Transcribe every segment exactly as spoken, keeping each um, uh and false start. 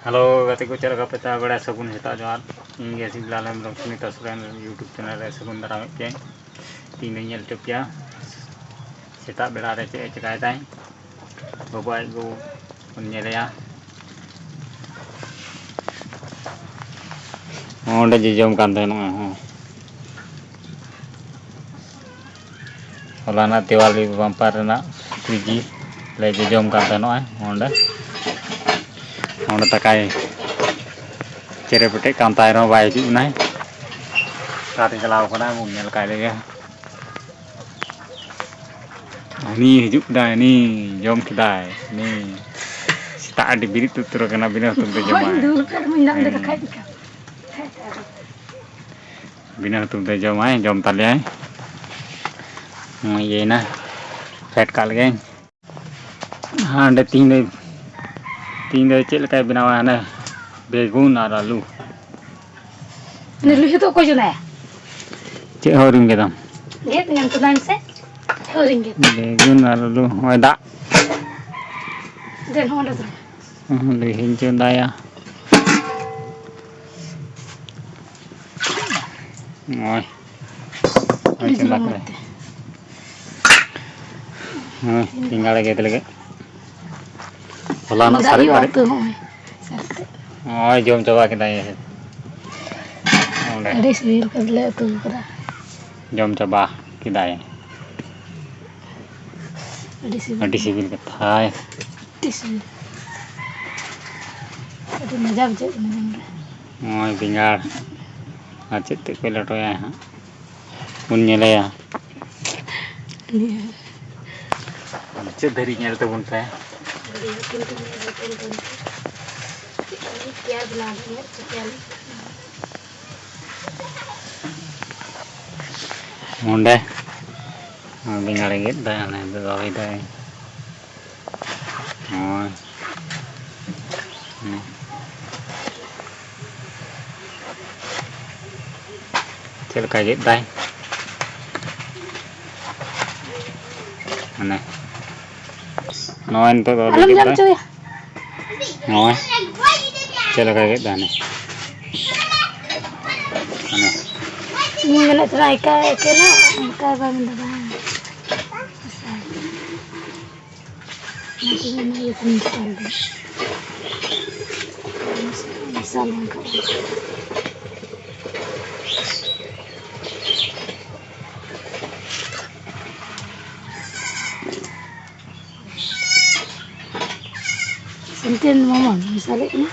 Hello ᱜᱟᱛᱮ ᱠᱚ, ᱪᱮᱫ ᱞᱮᱠᱟ ᱯᱮ ᱛᱟᱦᱮᱸ ᱵᱟᱲᱟᱭᱟ? ᱥᱟᱹᱜᱩᱱ ᱥᱮᱛᱟᱜ ᱡᱚᱦᱟᱨ᱾ ᱤᱧ ᱜᱮ ᱥᱤᱵᱞᱟᱞ ᱦᱮᱢᱵᱨᱚᱢ, ᱥᱩᱱᱤᱛᱟ ᱥᱚᱨᱮᱱ YouTube ᱪᱮᱱᱮᱞ ᱨᱮ ᱥᱟᱹᱜᱩᱱ ᱫᱟᱨᱟᱢᱮᱫ ᱯᱮᱭᱟᱹᱧ᱾ ᱛᱤᱦᱤᱧ ᱫᱚᱧ ᱧᱮᱞ ᱦᱚᱪᱚ ᱯᱮᱭᱟ ᱥᱮᱛᱟᱜ ᱵᱮᱲᱟ ᱨᱮ ᱪᱮᱫ ᱮ ᱪᱮᱠᱟᱭ ᱫᱟᱭ᱾ ᱵᱟᱵᱟ ᱟᱡ ᱜᱚ ᱵᱚᱱ ᱧᱮᱞᱮᱭᱟ᱾ ᱚᱸᱰᱮ ᱡᱚᱡᱚᱢ ᱠᱟᱱ ᱛᱟᱦᱮᱱᱚᱜᱼᱟ᱾ ᱦᱚᱸ, ᱦᱚᱞᱟᱱᱟᱜ ᱫᱤᱣᱟᱞᱤ ᱵᱟᱢᱯᱟᱨ ᱨᱮᱱᱟᱜ ᱥᱩᱠᱨᱤ ᱡᱤᱞ ᱞᱮ ᱡᱚᱡᱚᱢ ᱠᱟᱱ ᱛᱟᱦᱮᱱᱚᱜᱼᱟ᱾ ᱚᱸᱰᱮ ᱚᱸᱰᱮ ᱛᱟᱠᱟᱭ ᱪᱮᱨᱮ ᱯᱮᱴᱮᱜ ᱠᱟᱱ ᱛᱟᱭ ᱨᱮᱦᱚᱸ ᱵᱟᱭ ᱦᱤᱡᱩᱜ ᱠᱟᱱᱟᱭ᱾ ᱚᱠᱟᱛᱮ ᱪᱟᱞᱟᱣ ᱠᱟᱱᱟᱭ, ᱵᱚᱱ ᱧᱮᱞ ᱠᱟᱭ ᱞᱮᱜᱮ᱾ ᱩᱱᱤ ᱦᱤᱡᱩᱜ ᱠᱟᱱᱟᱭ, ᱩᱱᱤ ᱡᱚᱢ ᱠᱮᱫᱟᱭ, ᱩᱱᱤ ᱥᱮᱛᱟᱜ ᱟᱹᱰᱤ ᱵᱮᱨᱮᱫ ᱩᱛᱟᱹᱨ ᱠᱟᱱᱟ, ᱵᱤᱱᱟᱹ ᱦᱩᱛᱩᱢ ᱛᱮ ᱡᱚᱢᱟᱭ᱾ ᱫᱩᱞ ᱠᱟᱜ ᱢᱮ, ᱤᱧ ᱫᱚ ᱦᱮᱸ᱾ ᱠᱷᱟᱡ ᱠᱟᱜ᱾ ᱵᱤᱱᱟᱹ ᱦᱩᱛᱩᱢ ᱛᱮ ᱡᱚᱢᱟᱭ, ᱡᱚᱢ ᱛᱟᱞᱮᱭᱟᱭ᱾ ᱱᱚᱜᱼᱚᱭ ᱤᱭᱟᱹᱭᱮᱱᱟ, ᱯᱷᱮᱰ ᱠᱟᱜ ᱞᱮᱜᱮᱧ᱾ ᱦᱟᱸᱰᱮ ᱛᱤᱦᱤᱧ ᱫᱚ, ᱛᱤᱦᱤᱧ ᱫᱚ ᱪᱮᱫ ᱞᱮᱠᱟᱭ ᱵᱮᱱᱟᱣᱟ? ᱦᱟᱱᱮ ᱵᱮᱜᱩᱱ ᱟᱨ ᱟᱹᱞᱩ᱾ ᱩᱱᱤ ᱞᱩᱦᱤ ᱫᱚ ᱚᱠᱚᱭ ᱡᱚᱱᱟᱭᱟ? ᱪᱮᱫ ᱦᱚᱸ ᱟᱹᱣᱨᱤᱢ ᱜᱮᱫᱟᱢ? ᱜᱮᱫ ᱧᱟᱢ ᱠᱟᱫᱟᱭ ᱥᱮ? ᱟᱹᱣᱨᱤᱧ ᱜᱮᱫ᱾ ᱵᱮᱜᱩᱱ ᱟᱨ ᱟᱹᱞᱩ, ᱱᱚᱜᱼᱚᱭ ᱫᱟᱜ᱾ ᱫᱮᱱ ᱦᱚᱸ ᱚᱸᱰᱮ ᱫᱚ᱾ ᱦᱩᱸ, ᱞᱩᱦᱤᱧ ᱪᱚᱸᱫᱟᱭᱟ᱾ ᱱᱚᱜᱼᱚᱭ᱾ ᱱᱚᱜᱼᱚᱭ ᱪᱚᱸᱫᱟ ᱠᱮᱫᱟᱭ᱾ ᱦᱳᱭ, ᱵᱮᱸᱜᱟᱲ ᱜᱮᱫ ᱞᱟᱹᱜᱤᱫ᱾ ᱦᱚᱞᱟᱱᱟᱜ ᱫᱟᱜ ᱥᱟᱨᱮᱡ ᱦᱩᱭᱩᱜᱼᱟ ᱵᱟᱨᱮᱡ᱾ ᱩᱛᱩ ᱦᱚᱸ᱾ ᱱᱚᱜᱼᱚᱭ ᱡᱚᱢ ᱪᱟᱵᱟ ᱠᱮᱫᱟᱭ᱾ ᱚᱸᱰᱮ᱾ ᱟᱹᱰᱤ ᱥᱤᱵᱤᱞ ᱠᱟᱛᱮ ᱞᱮ ᱩᱛᱩ ᱠᱟᱫᱟ᱾ ᱡᱚᱢ ᱪᱟᱵᱟ ᱠᱮᱫᱟᱭ᱾ ᱟᱹᱰᱤ ᱥᱤᱵᱤᱞ᱾ ᱟᱹᱰᱤ ᱥᱤᱵᱤᱞ ᱠᱟᱛᱷᱟᱭ᱾ ᱟᱹᱰᱤ ᱥᱤᱵᱤᱞ᱾ ᱟᱹᱰᱤ ᱢᱚᱡᱟ ᱵᱩᱡᱷᱟᱹᱜ ᱠᱟᱱᱟ ᱡᱚᱢ ᱨᱮ᱾ ᱱᱚᱜᱼᱚᱭ ᱵᱮᱸᱜᱟᱲ ᱟᱨ ᱪᱮᱫ ᱛᱮᱫ ᱠᱚ ᱞᱮᱴᱚᱭᱟ ᱦᱟᱸᱜ᱾ ᱵᱚᱱ ᱧᱮᱞᱮᱭᱟ᱾ ᱱᱤᱭᱟᱹ᱾ ᱢᱩᱪᱟᱹᱫ ᱫᱷᱟᱹᱨᱤᱡ ᱧᱮᱞ ᱛᱟᱵᱚᱱ ᱯᱮ᱾ ᱵᱷᱤᱰᱤᱭᱳ ᱠᱤᱱᱛᱩ ᱧᱮᱞ ᱦᱚᱯᱚᱱ ᱠᱚ ᱱᱤᱛᱚᱜ ᱪᱮᱫ ᱠᱚ ᱛᱮᱭᱟᱨ ᱵᱮᱱᱟᱣ ᱫᱟ, ᱧᱮᱞ ᱦᱚᱪᱚ ᱯᱮᱭᱟᱞᱤᱧ᱾ ᱚᱸᱰᱮ ᱵᱮᱸᱜᱟᱲᱮ ᱜᱮᱫ ᱫᱟ, ᱚᱱᱮ ᱫᱚᱦᱚᱭ ᱫᱟᱭ᱾ ᱱᱚᱜᱼᱚᱭ᱾ ᱦᱩᱸ᱾ ᱪᱮᱫ ᱞᱮᱠᱟ ᱜᱮᱫ ᱫᱟᱭ? ᱢᱟᱱᱮ, ᱱᱚᱜᱼᱚᱭ ᱱᱤᱛᱚᱜ ᱫᱚ ᱟᱞᱚᱢ ᱜᱮᱫ ᱧᱟᱢ ᱫᱟᱭ᱾ ᱦᱚᱪᱚᱭᱟ᱾ ᱱᱚᱜᱼᱚᱭ᱾ ᱪᱮᱫ ᱞᱮᱠᱟ ᱜᱮᱫ ᱫᱟ ᱦᱟᱱᱮ? ᱦᱟᱱᱮ᱾ ᱤᱧ ᱢᱮᱱᱮᱫ ᱛᱟᱦᱮᱱᱟ ᱮᱠᱟ ᱮᱠᱮᱱᱟ, ᱚᱱᱠᱟ ᱵᱟᱝ ᱫᱚ ᱵᱟᱝ᱾ ᱚᱱᱟᱛᱮ ᱚᱱᱟ ᱤᱭᱟᱹ ᱛᱮᱧ ᱢᱮᱥᱟᱞ ᱫᱟ᱾ ᱢᱮᱥᱟᱞ ᱵᱟᱝ ᱠᱷᱟᱱ᱾ ᱥᱮᱱᱛᱮᱱ ᱢᱟᱢᱟ ᱢᱮᱥᱟᱞᱮᱫ ᱠᱟᱱᱟ᱾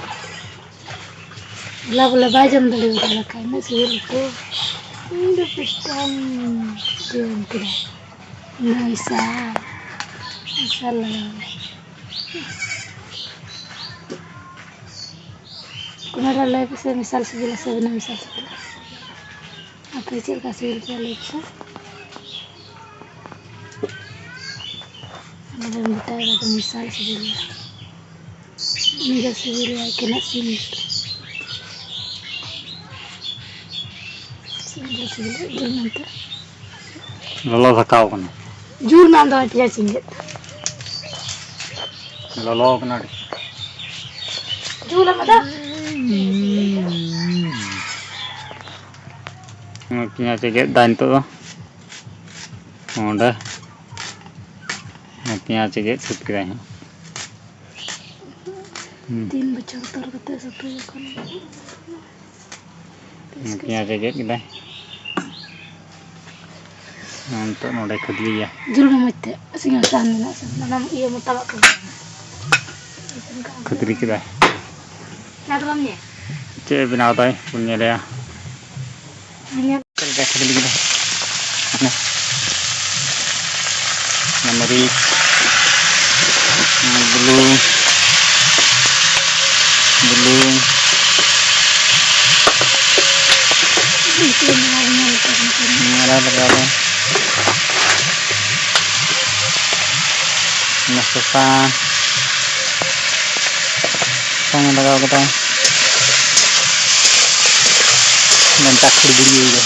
ᱵᱚᱞᱟ ᱵᱚᱞᱟ ᱵᱟᱭ ᱡᱚᱢ ᱫᱟᱲᱮᱭᱟᱫᱟ ᱫᱟᱠᱟ, ᱩᱱᱟᱹᱜ ᱥᱤᱵᱤᱞ ᱩᱛᱩ᱾ ᱤᱧ ᱫᱚ ᱯᱤᱴᱷᱟᱹᱧ ᱡᱚᱢ ᱠᱮᱫᱟ᱾ ᱩᱱᱟᱹᱜ ᱢᱮᱥᱟᱞ, ᱢᱮᱥᱟᱞ ᱞᱟᱜᱟᱣ ᱢᱮ᱾ ᱠᱚᱢᱮᱱᱴ ᱨᱮ ᱞᱟᱹᱭ ᱯᱮᱥᱮ, ᱢᱮᱥᱟᱞ ᱥᱤᱵᱤᱞᱟ ᱥᱮ ᱵᱤᱱᱟᱹ ᱢᱮᱥᱟᱞ ᱥᱤᱵᱤᱞᱟ? ᱟᱯᱮ ᱪᱮᱫ ᱞᱮᱠᱟ ᱥᱤᱵᱤᱞ ᱯᱮᱭᱟ ᱞᱟᱹᱭ ᱯᱮᱥᱮ? ᱟᱞᱮ ᱫᱚ ᱢᱮᱥᱟᱞ ᱥᱤᱵᱤᱞᱟ᱾ ᱩᱱᱤ ᱫᱚ ᱥᱤᱵᱤᱞᱮᱭᱟ ᱮᱠᱮᱱᱟᱜ ᱥᱤᱢ ᱞᱮᱠᱟ᱾ ᱥᱤᱵᱤᱞ ᱫᱚ ᱥᱤᱵᱤᱞ ᱜᱮ ᱢᱮᱱᱛᱮ᱾ ᱞᱚᱞᱚ ᱫᱷᱟᱠᱟᱣ ᱠᱟᱱᱟ᱾ ᱡᱳᱨ ᱢᱮ ᱟᱢ ᱫᱚ ᱯᱮᱸᱭᱟᱡᱽ ᱤᱧ ᱜᱮᱫ᱾ ᱞᱚᱞᱚ ᱠᱟᱱᱟ ᱟᱹᱰᱤ᱾ ᱡᱳᱨ ᱢᱮ ᱫᱟ᱾ ᱯᱮᱸᱭᱟᱡᱽ ᱮ ᱜᱮᱫ ᱫᱟ ᱱᱤᱛᱚᱜ ᱫᱚ᱾ ᱚᱸᱰᱮ ᱯᱮᱸᱭᱟᱡᱽ ᱮ ᱜᱮᱫ ᱥᱟᱹᱛ ᱠᱮᱫᱟᱭ ᱦᱟᱸᱜ᱾ ᱦᱩᱸ᱾ ᱛᱤᱱ ᱵᱚᱪᱷᱚᱨ ᱛᱚᱨ ᱠᱟᱛᱮ ᱥᱩᱛᱩᱭ ᱠᱟᱱᱟ᱾ ᱯᱮᱸᱭᱟᱡᱽ ᱮ ᱜᱮᱫ ᱠᱮᱫᱟᱭ᱾ ᱱᱤᱛᱚᱜ ᱱᱚᱰᱮ ᱠᱷᱟᱫᱽᱞᱮᱭᱟ᱾ ᱡᱩᱞ ᱢᱮ ᱢᱚᱡᱽ ᱛᱮ, ᱥᱤᱸᱜᱟᱲ ᱥᱟᱦᱟᱱ ᱢᱮᱱᱟᱜ ᱥᱮ ᱚᱱᱟ ᱤᱭᱟᱹ ᱢᱚᱴᱟᱣᱟᱜ ᱠᱟᱱᱟ᱾ ᱠᱷᱟᱫᱽᱞᱮ ᱠᱮᱫᱟᱭ᱾ ᱚᱱᱟ ᱫᱚ ᱵᱟᱢ ᱧᱮᱞ? ᱪᱮᱫ ᱮ ᱵᱮᱱᱟᱣ ᱫᱟᱭ ᱵᱚᱱ ᱧᱮᱞᱮᱭᱟ᱾ ᱧᱮᱞ᱾ ᱪᱮᱫ ᱞᱮᱠᱟ ᱠᱷᱟᱫᱽᱞᱮ ᱠᱮᱫᱟ? ᱦᱟᱱᱮ᱾ ᱚᱱᱟ ᱢᱟᱹᱨᱤᱪ, ᱚᱱᱟ ᱵᱩᱞᱩᱝ, ᱵᱩᱞᱩᱝ᱾ ᱢᱟᱨᱟᱝ ᱞᱟᱜᱟᱣ ᱫᱟ᱾ ᱚᱱᱟ ᱥᱟᱥᱟᱝ᱾ ᱥᱟᱥᱟᱝ ᱮ ᱞᱟᱜᱟᱣ ᱠᱮᱫᱟ᱾ ᱰᱟᱱᱴᱟ ᱠᱷᱩᱲᱵᱩᱲᱤᱭᱟᱹ ᱫᱚ᱾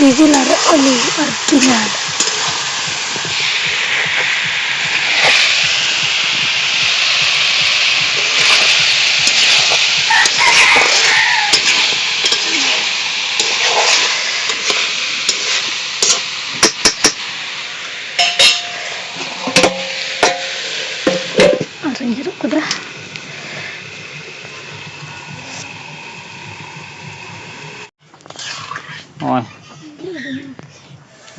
ᱰᱤᱡᱮᱞ ᱟᱨ ᱟᱹᱞᱩ ᱟᱨ ᱵᱮᱸᱜᱟᱲ᱾ ᱟᱨᱤᱧ ᱦᱟᱹᱨᱩᱵ ᱠᱮᱫᱟ᱾ ᱱᱚᱜᱼᱚᱭ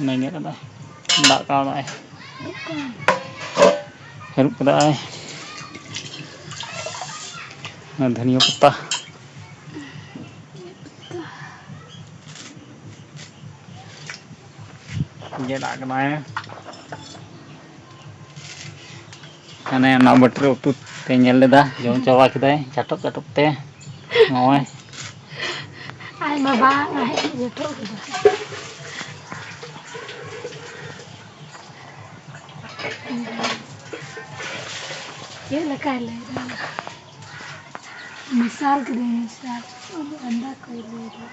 ᱚᱱᱟᱧ ᱧᱮᱞ ᱮᱫᱟ, ᱫᱟᱜ ᱠᱟᱣᱫᱟᱭ, ᱦᱟᱹᱨᱩᱵ ᱠᱮᱫᱟᱭ᱾ ᱚᱱᱟ ᱫᱷᱟᱹᱱᱤᱭᱟᱹ ᱯᱟᱛᱟ ᱜᱮᱫ ᱟᱜ ᱠᱟᱱᱟᱭ᱾ ᱦᱟᱱᱮ ᱚᱱᱟ ᱵᱟᱹᱴᱤ ᱨᱮ ᱩᱛᱩ ᱛᱮ ᱧᱮᱞ ᱞᱮᱫᱟ, ᱡᱚᱢ ᱪᱟᱵᱟ ᱠᱮᱫᱟᱭ ᱪᱟᱴᱚᱜ ᱪᱟᱴᱚᱜ ᱛᱮ᱾ ᱱᱚᱜᱼᱚᱭ ᱟᱡ ᱵᱟᱵᱟ ᱚᱱᱟ ᱦᱮᱡ ᱠᱟᱛᱮ ᱡᱚᱴᱚᱜ ᱠᱮᱫᱟ᱾ ᱪᱮᱫ ᱞᱮᱠᱟᱭ ᱞᱟᱹᱭ ᱮᱫᱟ? ᱢᱮᱥᱟᱞ ᱠᱤᱫᱟᱹᱧ, ᱢᱮᱥᱟᱞ᱾ ᱟᱫᱚ ᱟᱱᱫᱟ ᱠᱚᱭ ᱞᱟᱹᱭ ᱮᱫᱟ᱾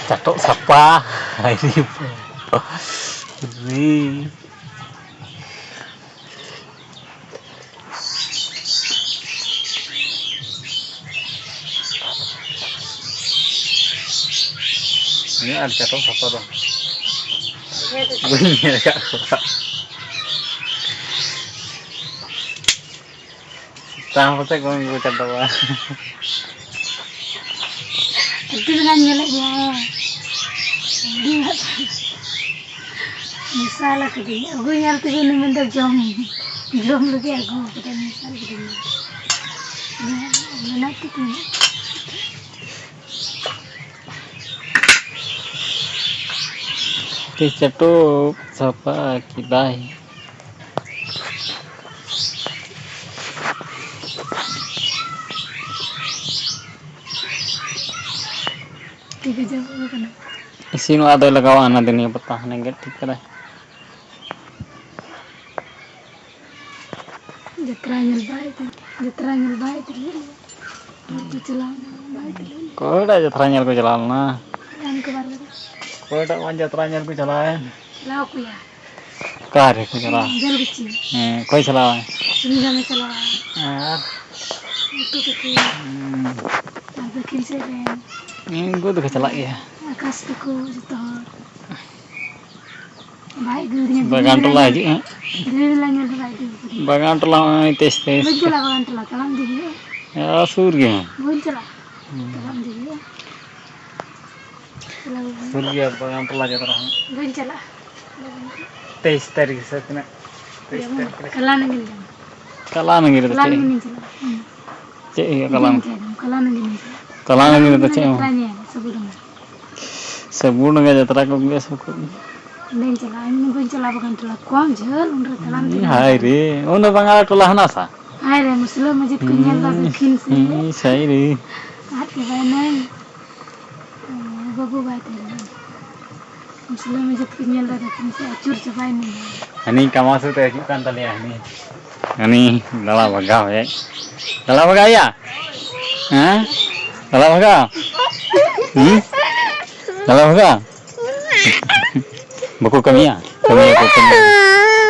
ᱪᱟᱴᱚᱜ ᱥᱟᱯᱟ᱾ ᱦᱟᱭ ᱨᱮ ᱵᱟᱯ ᱨᱮ᱾ ᱱᱤᱭᱟᱹ ᱟᱨ ᱪᱟᱴᱚᱜ ᱥᱟᱯᱟ ᱫᱚ ᱵᱟᱹᱧ ᱧᱮᱞ ᱟᱠᱟᱫ ᱠᱚᱣᱟ᱾ ᱛᱟᱦᱚᱸ ᱯᱟᱥᱮ ᱠᱚᱢ ᱜᱮᱠᱚ ᱪᱟᱴᱚᱜᱼᱟ᱾ ᱟᱹᱰᱤ ᱞᱮᱠᱟᱧ ᱧᱮᱞᱮᱫ ᱜᱮᱭᱟ᱾ ᱟᱹᱰᱤ ᱢᱮᱥᱟᱞ ᱠᱟᱹᱫᱟᱹᱧ᱾ ᱟᱹᱜᱩ ᱧᱮᱞ ᱛᱮᱜᱮ ᱩᱱᱤ ᱢᱮᱱᱫᱟ, "ᱡᱚᱢ, ᱡᱚᱢ ᱞᱟᱹᱜᱤᱫ ᱟᱹᱜᱩ ᱠᱟᱫᱟ, ᱢᱮᱥᱟᱞ ᱠᱟᱹᱫᱟᱹᱧ᱾" ᱢᱮᱱᱟᱜ ᱛᱤᱧᱟ᱾ ᱛᱤ ᱪᱟᱴᱚᱜ ᱥᱟᱯᱷᱟ ᱠᱮᱫᱟᱭ᱾ ᱛᱤ ᱠᱚ ᱡᱚᱵᱚᱜ ᱠᱟᱱᱟ᱾ ᱤᱥᱤᱱᱚᱜᱼᱟ ᱫᱚᱭ ᱞᱟᱜᱟᱣᱟ ᱚᱱᱟ ᱫᱷᱟᱹᱱᱤᱭᱟᱹ ᱯᱟᱛᱟ, ᱦᱟᱱᱮ ᱜᱮᱫ ᱴᱷᱤᱠ ᱠᱟᱫᱟᱭ᱾ ᱡᱟᱛᱨᱟ ᱧᱮᱞ ᱵᱟᱭ ᱤᱫᱤ, ᱡᱟᱛᱨᱟ ᱧᱮᱞ ᱵᱟᱭ ᱤᱫᱤ ᱞᱮᱫ ᱞᱮᱭᱟ᱾ ᱠᱚ ᱪᱟᱞᱟᱣ ᱮᱱᱟ, ᱵᱟᱭ ᱛᱟᱦᱮᱸ ᱞᱮᱱᱟ᱾ ᱚᱠᱚᱭᱴᱟᱜ ᱡᱟᱛᱨᱟ ᱧᱮᱞ ᱠᱚ ᱪᱟᱞᱟᱣ ᱞᱮᱱᱟ? ᱟᱢ ᱠᱚ ᱵᱟᱨ ᱞᱟᱹᱜᱤᱫ᱾ ᱚᱠᱚᱭᱴᱟᱜ ᱵᱟᱝ ᱡᱟᱛᱨᱟ ᱧᱮᱞ ᱠᱚ ᱪᱟᱞᱟᱣᱮᱱ? ᱪᱟᱞᱟᱣ ᱠᱚᱭᱟ᱾ ᱚᱠᱟ ᱨᱮᱠᱚ ᱪᱟᱞᱟᱣᱟ? ᱡᱚᱞᱵᱤᱪᱤ᱾ ᱦᱮᱸ, ᱚᱠᱚᱭ ᱪᱟᱞᱟᱣᱟ? ᱥᱩᱱᱤᱨᱟᱢᱮ ᱪᱟᱞᱟᱣᱟ᱾ ᱟᱨ? ᱢᱩᱴᱩ ᱛᱟᱠᱚ᱾ ᱦᱩᱸ᱾ ᱟᱨ ᱫᱚᱠᱷᱤᱱ ᱥᱮᱫ ᱨᱮᱱ᱾ ᱩᱱᱠᱩ ᱫᱚᱠᱚ ᱪᱟᱞᱟᱜ ᱜᱮᱭᱟ᱾ ᱟᱠᱟᱥ ᱛᱟᱠᱚ ᱡᱚᱛᱚ ᱦᱚᱲ᱾ ᱵᱟᱭ ᱟᱹᱜᱩ ᱟᱹᱫᱤᱧᱟ, ᱵᱟᱜᱟᱱ ᱴᱚᱞᱟ ᱦᱤᱡᱩᱜ ᱦᱟᱸᱜ᱾ ᱫᱤᱱ ᱨᱮ ᱧᱮᱞ ᱦᱚᱸ ᱵᱟᱭ ᱟᱹᱜᱩ ᱟᱹᱫᱤᱧᱟ᱾ ᱵᱟᱜᱟᱱ ᱴᱚᱞᱟ ᱱᱚᱜᱼᱚᱭ ᱛᱮᱭᱤᱥ ᱛᱟᱹᱨᱤᱠᱷ᱾ ᱵᱟᱹᱧ ᱪᱟᱞᱟᱜᱼᱟ ᱵᱟᱜᱟᱱ ᱴᱚᱞᱟ, ᱛᱟᱲᱟᱢ ᱤᱫᱤ ᱦᱩᱭᱩᱜᱼᱟ᱾ ᱦᱮᱸ, ᱥᱩᱨ ᱜᱮ᱾ ᱵᱟᱹᱧ ᱪᱟᱞᱟᱜᱼᱟ᱾ ᱦᱩᱸ᱾ ᱛᱟᱲᱟᱢ ᱤᱫᱤ ᱦᱩᱭᱩᱜᱼᱟ᱾ ᱪᱟᱞᱟᱣ ᱵᱟᱹᱧ ᱥᱩᱨ ᱜᱮᱭᱟ ᱵᱟᱜᱟᱱ ᱴᱚᱞᱟ ᱡᱟᱛᱨᱟ ᱦᱚᱸ᱾ ᱵᱟᱹᱧ ᱪᱟᱞᱟᱜᱼᱟ᱾ ᱛᱮᱭᱤᱥ ᱛᱟᱹᱨᱤᱠᱷ ᱥᱮ ᱛᱤᱱᱟᱹᱜ? ᱛᱮᱭᱤᱥ ᱛᱟᱹᱨᱤᱠᱷ ᱨᱮ᱾ ᱠᱟᱞᱟᱱ ᱜᱮ ᱪᱟᱞᱟᱜᱼᱟ᱾ ᱠᱟᱞᱟᱱ ᱜᱮ ᱨᱮᱫᱚ ᱪᱟᱞᱟᱣ ᱪᱮᱫ? ᱞᱮᱱ ᱜᱤᱧ ᱪᱟᱞᱟᱜᱼᱟ᱾ ᱦᱩᱸ᱾ ᱪᱮᱫ ᱦᱩᱭᱩᱜᱼᱟ ᱠᱟᱞᱟᱱ? ᱤᱫᱤᱧ ᱠᱟᱱᱟ, ᱠᱟᱞᱟᱱ ᱜᱮ ᱪᱟᱞᱟᱜᱼᱟ᱾ ᱠᱟᱞᱟᱱ ᱜᱮ ᱨᱮᱫᱚ ᱪᱮᱫ ᱦᱚᱸ? ᱡᱟᱛᱨᱟ ᱧᱮᱞ, ᱥᱟᱹᱜᱩᱲ ᱰᱟᱸᱜᱟ᱾ ᱥᱟᱹᱜᱩᱲ ᱰᱟᱸᱜᱟ ᱡᱟᱛᱨᱟ ᱠᱚ ᱵᱮᱥ ᱵᱟᱠᱚ ᱵᱟᱹᱧ ᱪᱟᱞᱟᱜᱼᱟ, ᱤᱧ ᱵᱟᱹᱧ ᱪᱟᱞᱟᱜᱼᱟ ᱵᱟᱜᱟᱱ ᱴᱚᱞᱟ, ᱠᱚᱢ ᱡᱷᱟᱹᱞ, ᱩᱱᱨᱮ ᱛᱟᱲᱟᱢ ᱛᱮ ᱦᱟᱭ ᱨᱮ, ᱩᱱ ᱫᱚ ᱵᱟᱝ ᱟᱞᱮ ᱴᱚᱞᱟ ᱦᱟᱱᱟ ᱥᱟ᱾ ᱦᱟᱭ ᱨᱮ, ᱢᱩᱥᱞᱟᱹ ᱢᱟᱹᱡᱷᱤ ᱠᱚ ᱧᱮᱞ ᱫᱟ ᱫᱚᱠᱷᱤᱱ ᱥᱮᱫ᱾ ᱦᱩᱸ, ᱥᱟᱭ ᱨᱮ᱾ ᱟᱫ ᱪᱟᱵᱟᱭᱮᱱᱟᱹᱧ᱾ ᱵᱟᱹᱵᱩ ᱵᱟᱭ ᱛᱟᱦᱮᱸ ᱞᱮᱱᱟ᱾ ᱢᱩᱥᱞᱟᱹ ᱢᱟᱹᱡᱷᱤ ᱠᱚ ᱧᱮᱞ ᱫᱟ ᱫᱚᱠᱷᱤᱱ ᱥᱮᱫ, ᱟᱹᱪᱩᱨ ᱪᱟᱵᱟᱭᱮᱱᱟᱹᱧ᱾ ᱦᱟᱹᱱᱤ ᱠᱟᱢᱟᱥᱩ ᱛᱮ ᱦᱤᱡᱩᱜ ᱠᱟᱱ ᱛᱟᱞᱮᱭᱟ, ᱦᱟᱹᱱᱤ᱾ ᱦᱟᱹᱱᱤ ᱫᱟᱬᱟ ᱵᱷᱟᱜᱟᱣ ᱦᱮᱡ᱾ ᱫᱟᱬᱟ ᱵᱷᱟᱜᱟᱣ ᱭᱟ? ᱦᱮᱸ? ᱫᱟᱬᱟ ᱵᱷᱟᱜᱟᱣ? ᱦᱩᱸ? ᱫᱟᱬᱟ ᱵᱷᱟᱜᱟᱣ? ᱵᱟᱠᱚ ᱠᱟᱹᱢᱤᱭᱟ? ᱠᱟᱹᱢᱤᱭᱟ ᱠᱚ, ᱠᱟᱹᱢᱤᱭᱟ ᱠᱚ᱾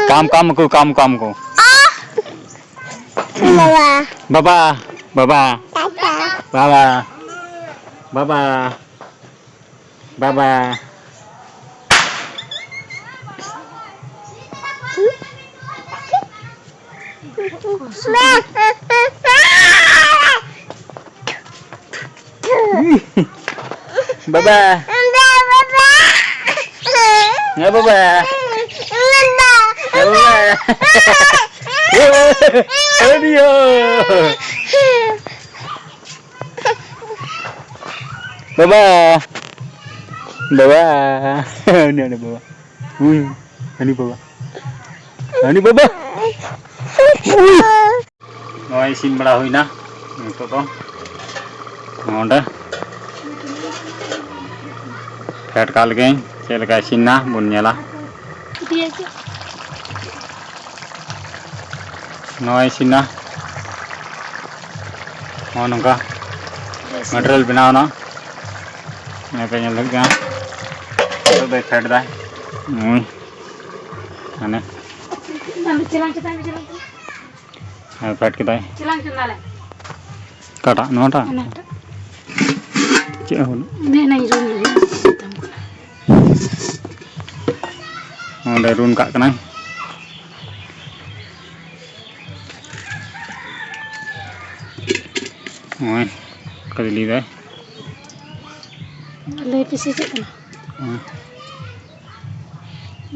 ᱠᱟᱢ, ᱠᱟᱢ ᱠᱚ, ᱠᱟᱢ, ᱠᱟᱢ ᱠᱚ᱾ ᱵᱟᱵᱟ᱾ ᱵᱟᱵᱟ, ᱵᱟᱵᱟ᱾ ᱵᱟᱵᱟ᱾ ᱵᱟᱵᱟ᱾ ᱵᱟᱵᱟ᱾ ᱵᱟᱵᱟ᱾ ᱦᱮᱸ, ᱵᱟᱵᱟ᱾ ᱦᱮᱸ, ᱵᱟᱵᱟ᱾ ᱟᱹᱰᱤᱭᱳ᱾ ᱵᱟᱵᱟ᱾ ᱵᱟᱵᱟ᱾ ᱩᱱᱤ, ᱩᱱᱤ ᱵᱟᱵᱟ᱾ ᱦᱩᱸ, ᱦᱟᱹᱱᱤ ᱵᱟᱵᱟ᱾ ᱦᱟᱹᱱᱤ ᱵᱟᱵᱟ᱾ ᱱᱚᱜᱼᱚᱭ ᱤᱥᱤᱱ ᱵᱟᱲᱟ ᱦᱩᱭᱱᱟ᱾ ᱱᱤᱛᱚᱜ ᱫᱚ ᱱᱚᱰᱮ ᱯᱷᱮᱰ ᱠᱟᱜ ᱞᱮᱜᱮᱧ, ᱪᱮᱫ ᱞᱮᱠᱟ ᱤᱥᱤᱱ ᱱᱟ ᱵᱚᱱ ᱧᱮᱞᱟ᱾ ᱱᱚᱜᱼᱚᱭ ᱤᱥᱤᱱ ᱱᱟ᱾ ᱱᱚᱜᱼᱚ ᱱᱚᱝᱠᱟ᱾ ᱢᱟᱴᱮᱨᱤᱭᱟᱞ ᱵᱮᱱᱟᱣ ᱮᱱᱟ᱾ ᱱᱤᱭᱟᱹ ᱯᱮ ᱧᱮᱞ ᱫᱟᱲᱮᱭᱟᱜ ᱠᱟᱱᱟ, ᱱᱤᱛᱚᱜ ᱫᱚᱭ ᱯᱷᱮᱰ ᱫᱟᱭ᱾ ᱱᱩᱭ ᱢᱟᱱᱮ ᱪᱮᱞᱟᱝ ᱪᱮᱛᱟᱱ ᱨᱮ ᱪᱮᱞᱟᱝ ᱪᱮᱛᱟᱱ᱾ ᱦᱮᱸ, ᱯᱷᱮᱰ ᱠᱮᱫᱟᱭ᱾ ᱪᱮᱞᱟᱝ ᱪᱮᱛᱟᱱ ᱨᱮ᱾ ᱚᱠᱟᱴᱟᱜ? ᱱᱚᱣᱟᱴᱟᱜ? ᱦᱟᱱᱟᱴᱟᱜ᱾ ᱪᱮᱫ ᱦᱚᱸ ᱵᱟᱹᱱᱩᱜ᱾ ᱚᱱᱮ ᱚᱱᱟᱧ ᱨᱩᱱ ᱞᱟᱹᱜᱤᱫ ᱢᱮᱛᱟᱢ ᱠᱟᱱᱟ᱾ ᱚᱸᱰᱮ ᱨᱩᱱ ᱠᱟᱜ ᱠᱟᱱᱟᱭ᱾ ᱱᱚᱜᱼᱚᱭ ᱠᱷᱟᱹᱡᱟᱹᱲᱤ ᱫᱟᱭ᱾ ᱞᱟᱹᱭ ᱯᱮᱥᱮ ᱪᱮᱫ ᱠᱟᱱᱟ? ᱦᱮᱸ᱾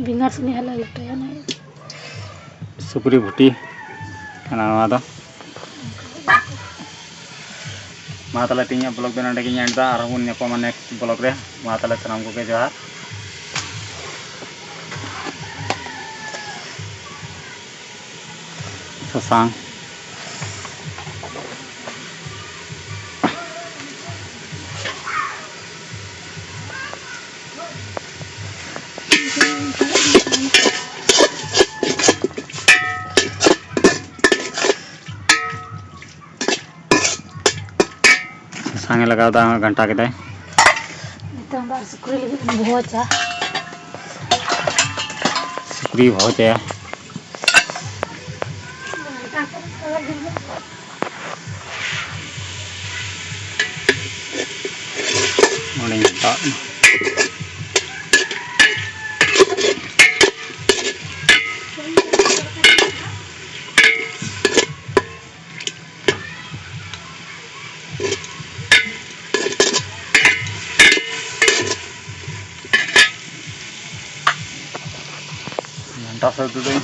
ᱵᱮᱸᱜᱟᱲ ᱥᱚᱸᱜᱮ ᱦᱟᱞᱟᱝ ᱞᱮᱴᱚᱭᱟ ᱱᱟᱦᱟᱜ᱾ ᱥᱩᱠᱨᱤ ᱵᱷᱩᱴᱤ ᱠᱟᱱᱟ ᱱᱚᱣᱟ ᱫᱚ᱾ ᱢᱟ ᱛᱟᱦᱞᱮ ᱛᱮᱦᱮᱧᱟᱜ ᱵᱞᱚᱜ ᱫᱚ ᱱᱚᱸᱰᱮ ᱜᱤᱧ ᱮᱱᱰ ᱮᱫᱟ, ᱟᱨᱦᱚᱸ ᱵᱚᱱ ᱧᱟᱯᱟᱢᱟ ᱱᱮᱠᱥᱴ ᱵᱞᱚᱜ ᱨᱮ᱾ ᱢᱟ ᱛᱟᱦᱞᱮ ᱥᱟᱱᱟᱢ ᱠᱚᱜᱮ ᱡᱚᱦᱟᱨ᱾ ᱥᱟᱥᱟᱝ᱾ ᱥᱟᱥᱟᱝ ᱮ ᱞᱟᱜᱟᱣ ᱮᱫᱟ, ᱜᱷᱟᱱᱴᱟ ᱠᱮᱫᱟᱭ᱾ ᱱᱤᱛᱚᱝ ᱫᱚ ᱟᱨ ᱥᱩᱠᱨᱤ ᱞᱟᱹᱜᱤᱫ ᱵᱚᱱ ᱵᱷᱚᱡᱟ᱾ ᱥᱩᱠᱨᱤ ᱵᱷᱚᱡᱟᱭᱟ᱾ ᱚᱸᱰᱮᱧ ᱦᱟᱛᱟᱣ ᱮᱫᱟ᱾ ᱜᱷᱟᱱᱴᱟ ᱥᱟᱹᱛ ᱫᱟᱹᱧ᱾